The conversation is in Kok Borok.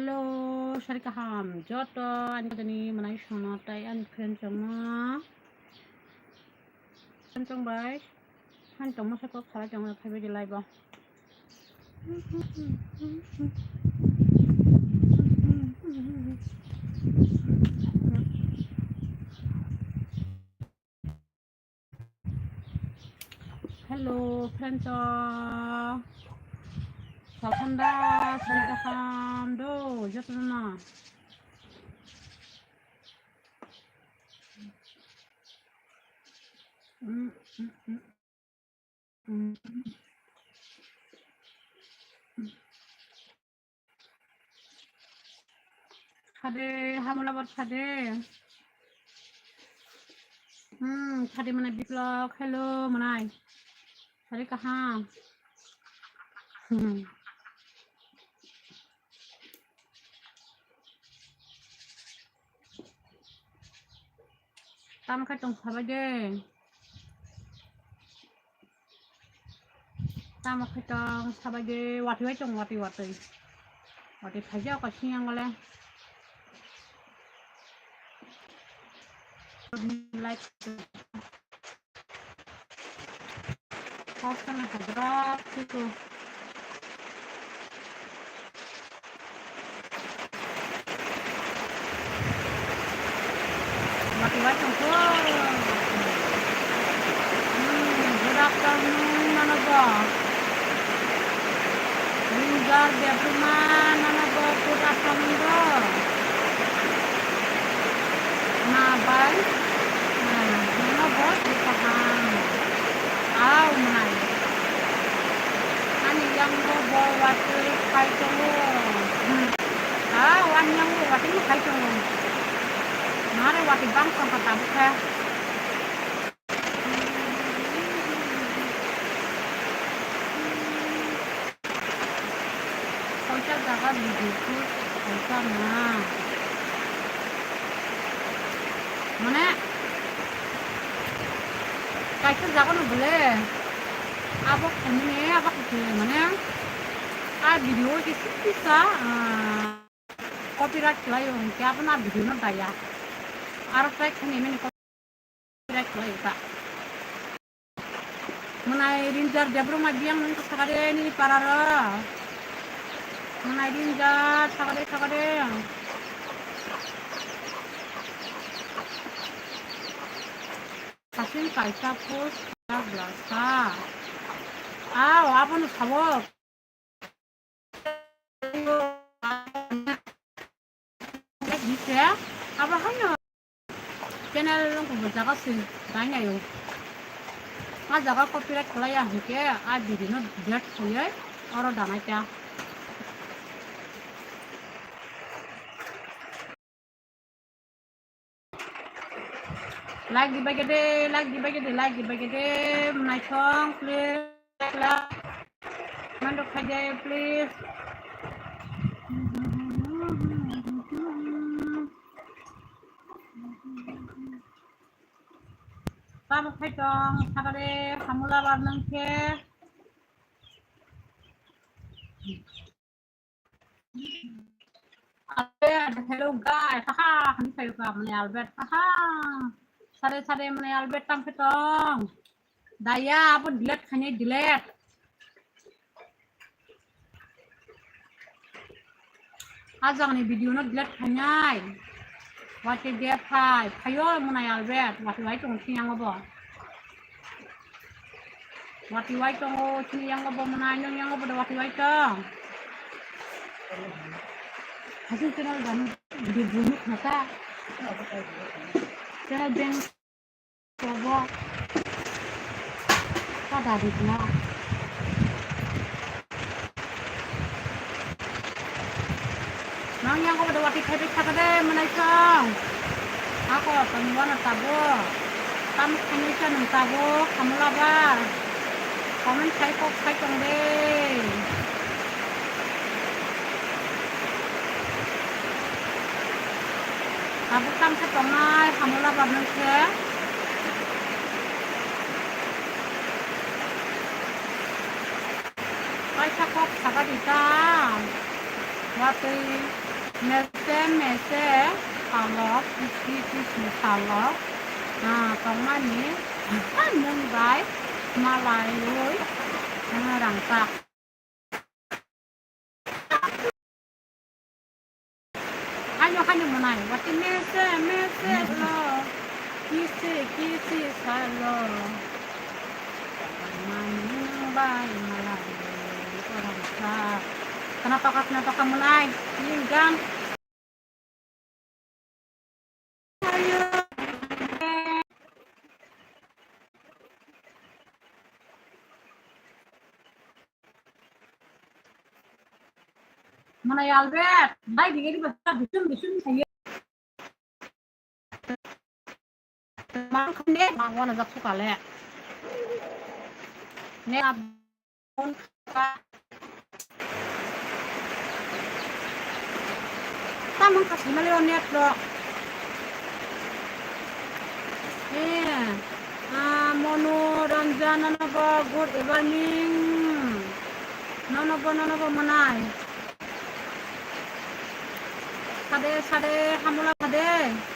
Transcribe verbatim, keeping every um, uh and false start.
Hello, sari kaham joto ani kotoni manai sono tai ani friend chongno. Friend chong bai, friend chongno se kok salai chongno phaibai di live o. Hello, friend to. Salkhanda, sari kaham do, jotono. Mm, mm, mm, mm. Sade, hamula bor sade. Hmm, sade manai Biplok, hello manai. Sade kaham. Hmm. Tamo khe tong sabai de. Tamo khe tong sabai de, watwi bai tong, watwi watwi. Watwi phaijak o siyang le. Like. Hostel ni hajra siku. Mati wai tongkho. Hmm, good afternoon, nono bo. Rinjar Debbarma, nono bo, good afternoon bo. Ma bai, hmm, nono bo, kaham. Au, manai. Ani yang bo, bo, watwi khai tongo. Hmm. Ah, wan yang bo watwi khai tongo. Mare watwi bang song ka tabuk kha. Koita jaga video shoot koita na. Mane kaisa jaga no bole. Abo khaimani abo khaimani mane. A video kisa kisa, ah, Copyright khlai o hinkhe abono a video no daya. Aro try khaini mani copyright khlai o ta. Mwnai Rinjar Debbarma biyang nung sakade nini para ro. Mwnai Rinjar sakade sakade. Sasing kaisa post khlai blasa. Ao abono sabo. Abo haino channel wngkha bo jaga se dai naio. A jaga copyright khlaiya hinkhe a video no delete khaiwi oro danai ta. Like dibai khe de, like dibai khe de, like dibai khe de, naithok, please, like, like. Mandok khaide, please. Tamo khaitong, sakade, hamula bar nang khe. Albert, hello guys, haha, hani khayo ka mane Albert, haha. Sare sare mane Albert tam khe tong. Daya, abo delete khainai, delete. Ajang ni video no delete khainai. Wati de phai, phayo mwnai Albert, wati wai tong thiyang obo. Wati wai tongo, chini yang obo mwnai, nung yang obo de wati wai tong. Hasil channel gani video bunuk nata. Channel beng. Coba. Kada di kena. Nang yang ko wati khai bai thaka de mwnai song. Ako tong wano tabo. Tam khani sa nang tabo, khamla ba. Comment khai kok khai tong de. Tabuk tamsa tongnai, hamula barnai se. Kaisa kok saka di ta. Watwi. Mese mese salo, kisi kisi salo, ah, tongmani nwng bai malaiwi, ah, rangchak. Haino haino mwnai, wati mese mese lo, kisi kisi salo. Mani nwng bai malaiwi, o rangchak. Khna toka khna toka mwnai, nini gan. Mwnai Albert, bai digi digi basa bisum bisum sayo. Mang khande, mang wana jak sukale. Ne ab- Tamang kasi mali o net lo. Eh, ah, Monu, Ranjan, nono bo good evening. Nono bo, nono bo mwnai. Sade, sade, hamula sade.